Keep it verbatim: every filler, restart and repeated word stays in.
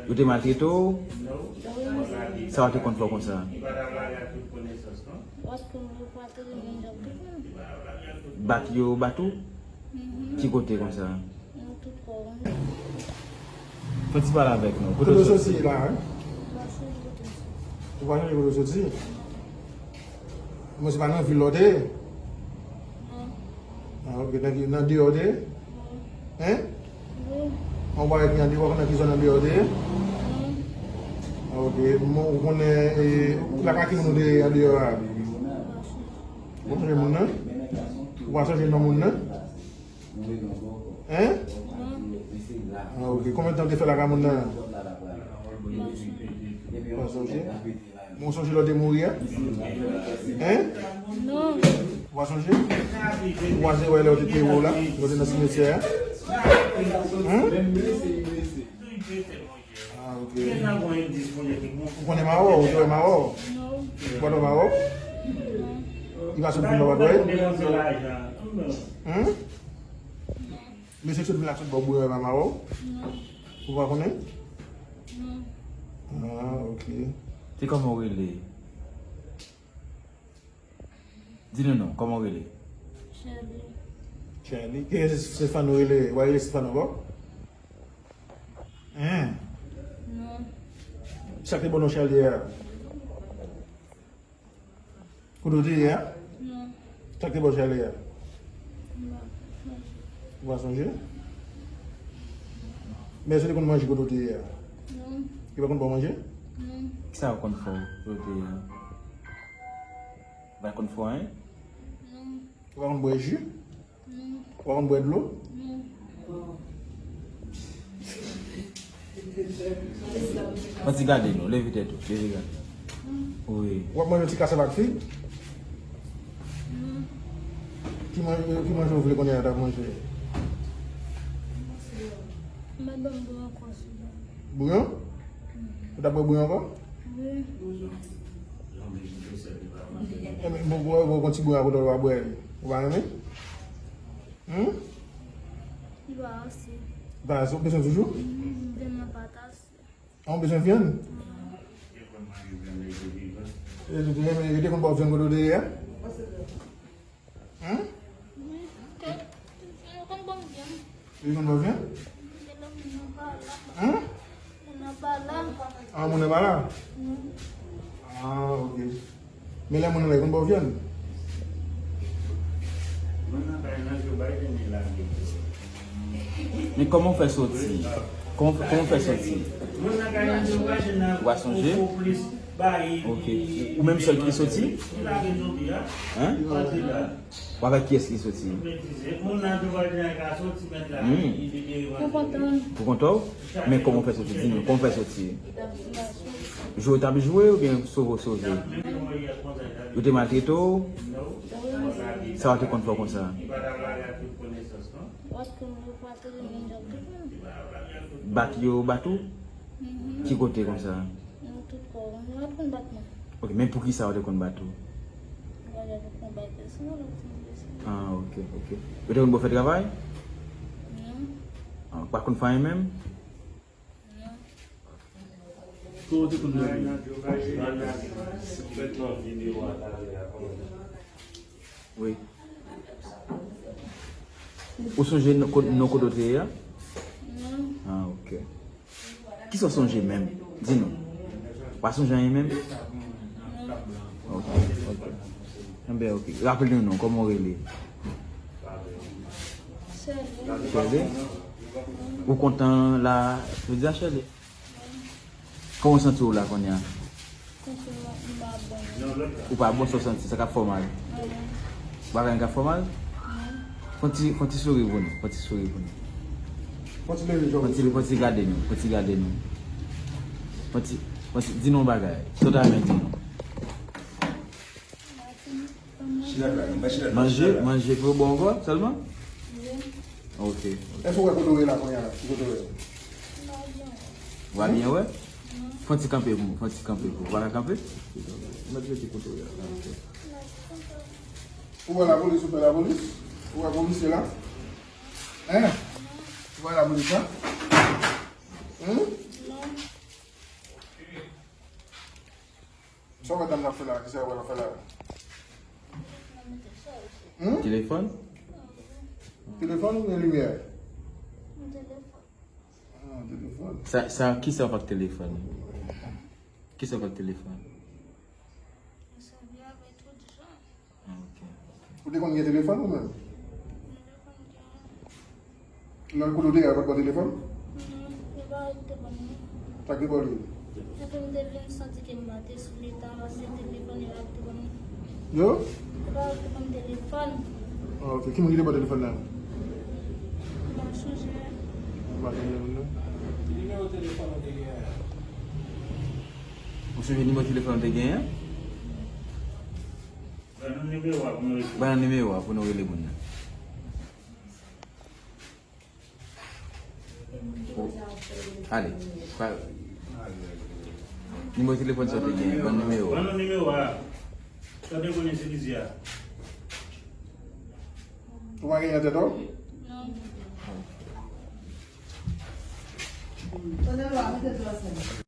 Yo te maltrete w? Sa w te konn fè w konsa? Bat yo, bat ou? Ki kote konsa? Fè ti pale avèk nou. Kote w soti la, hein? Ou pa sonje kote w soti? Mwen se pa nan vil la w te ye? Ah, ok. Nan, nan deyò w te ye? Hein? An bagay ki an deyò, nan ki zòn an deyò w te ye? Ah, ok. Mwen, ou konnen, e, lakay ki moun ou te ye an deyò a? Ou pa sonje moun nan? Ou pa sonje non moun nan? Hein? Ah, ok. Konbyen tan w te fè lakay moun nan? Pa sonje? Bon, sonje lè w te mouri a? Hein? Non. Ou pa sonje? Ou pa sonje wè lè yo te teye w la? Lè w te nan simetyè a? Hein? Ah, ok. Ou konnen Mawò? Ou te wè Mawò? Non. Ou pa t wè Mawò? Non. Li pa sot vin nan Badway? Hein? Mesye sot vin la sot bò bouyon e pa Mawò? Non. Ou pa konnen? Non. Ah, ok. Se kòman w rele? Di nou non, kòman w rele? Sherly. Sherly? Ki se Stefano rele? Ou pa rele Stefano ankò? Hein? Non. Sa k te bon non Sherly a? Kote w te ye a? Non. Sa k te bon Sherly a? M pa sonje. Ou pa sonje? Men èske w te konn manje kote w te ye a? Non. Yo pa konn ba w manje? Non. Kisa yo konn fè w kote w te ye a? Yo pa konn fè w anyen? Non. Ou pa konn bwè ji? Non. Ou pa konn bwè dlo? Non. Fò ti gade nou, leve tèt ou, leve gade. Wi. W ap manje yon ti kasèv ak fig? Non. Ki manje, ki manje w vle kounye a t ap manje? Madanm bouyon ankò sou. Bouyon? Ou t ap bwè bouyon ankò? Wi. Enben, bon, bon, bon, bon, ti bouyon akote w pa bwè li. Ou pa renmen? Hmm? Li pa ase. Li pa ase, ou bezwen toujou? Hmm, vyann nan pa t ase. An, ou bezwen vyann? Hmm. Yo te, yo te, yo te konn ba w vyann kote w te ye a? Hmm? Wi, te, yo konn ban m vyann. Yo konn ba w vyann? Te lè moun nan pa la. Hmm? Moun nan pa la. Ah, moun nan pa la? Hmm. Ah, ok. Men lè moun nan la, yo konn ba w vyann? Moun nan pa la, yo bay vyann li la. Men kòman w fè soti? Kòman, kòman w fè soti? Ou pa sonje? Ok. Ou menm sèl ki soti? Hein? W avèk kiyès ki soti? Hmm. Pou kont ou? Men kòman w fè soti? Di nou, kòman w fè soti? Jwe w t ap jwe oubyen sove w sove? Yo te maltrete w? Sa w te konn fè w konsa? Bat yo, bat ou? Ki kote konsa? Nan tout kò. Mwen pa t konn bat mwen. Ok, men poukisa w te konn bat ou? Mwen pa t konn bat pèsonn, lòt moun pèsonn. Ah, ok, ok. Yo te konn ba w fè travay? Non. Ah, ou pa t konn fè anyen menm? Non. Tou ou te konn leve? Fèt nan videyo a talè a, kòman? Wi. Ou sonje non ko-, non kote w te ye a? Non. Ah, ok. Kisa w sonje menm? Di nou. Ou pa sonje anyen menm? Non. Ok, ok. Enben, ok. Raple nou non, kòman w rele? Sherly. Sherly? Ou kontan la jodi a, Sherly? Kòman w santi w la kounye a? Santi m, m pa bon. Ou pa bon, sa w santi? Sa k ap fè w mal? Anyen. Ou pa gen anyen k ap fè w mal? Non. Fè yon ti, fè yon ti souri pou nou. Fè yon ti souri pou nou. Fè yon ti leve jòb. Fè yon ti, fè yon ti gade nou. Fè yon ti gade nou. Fè yon ti, fè yon ti, di nou yon bagay. Sa w ta renmen di nou? Manje, manje pou yo ba w ankò sèlman? Wi. Ok, ok. Èske w wè kote w ye la kounye a la? Ki kote w ye? Ou pa byen wè? Non. Fè yon ti kanpe pou mwen, fè yon ti kanpe pou mwen. Ou pa ka kanpe? Mèt rete kote w ye la. Ok. Ou wè lapolis, ou pè lapolis? Ou wè polisye la? Hein? Ou wè lapolis la? Hein? Non. Madanm nan fè la, kisa w ap fè la? Hmm? Telefòn? Telefòn oubyen limyè? Ah, telefòn. Sa, sa, kisa w fè ak telefòn? Kisa w fè ak telefòn? Mwen sèvi avè tout jan. Ah, ok. Ou te konn gen telefòn ou menm? Mwen te konn gen. Lè l kote w te ye a, yo pa t ba w telefòn? Non, yo pa te ban m li. Sa k te ba w li? Epi m te vin santi ke m pa te sou leta, paske telefòn yo pa te ban m li. Yo? Yo pa te ban m telefòn. Ah, ok. Ki moun ki te ba w telefòn nan? M pa sonje. Ou pa sonje moun nan? Ki nimewo telefòn ou te genyen an? Ou sonje nimewo telefòn ou te genyen an? Ban nou nimewo a pou nou rele. Ban nou nimewo a pou nou rele moun nan. Ale. Pa, nimewo telefòn sa w te genyen, ban nimewo. Ban nou nimewo a. Sa w te konn itilize a. Ou pa genyen nan tèt ou? Non. Tande lwa, mete dlo ansanm.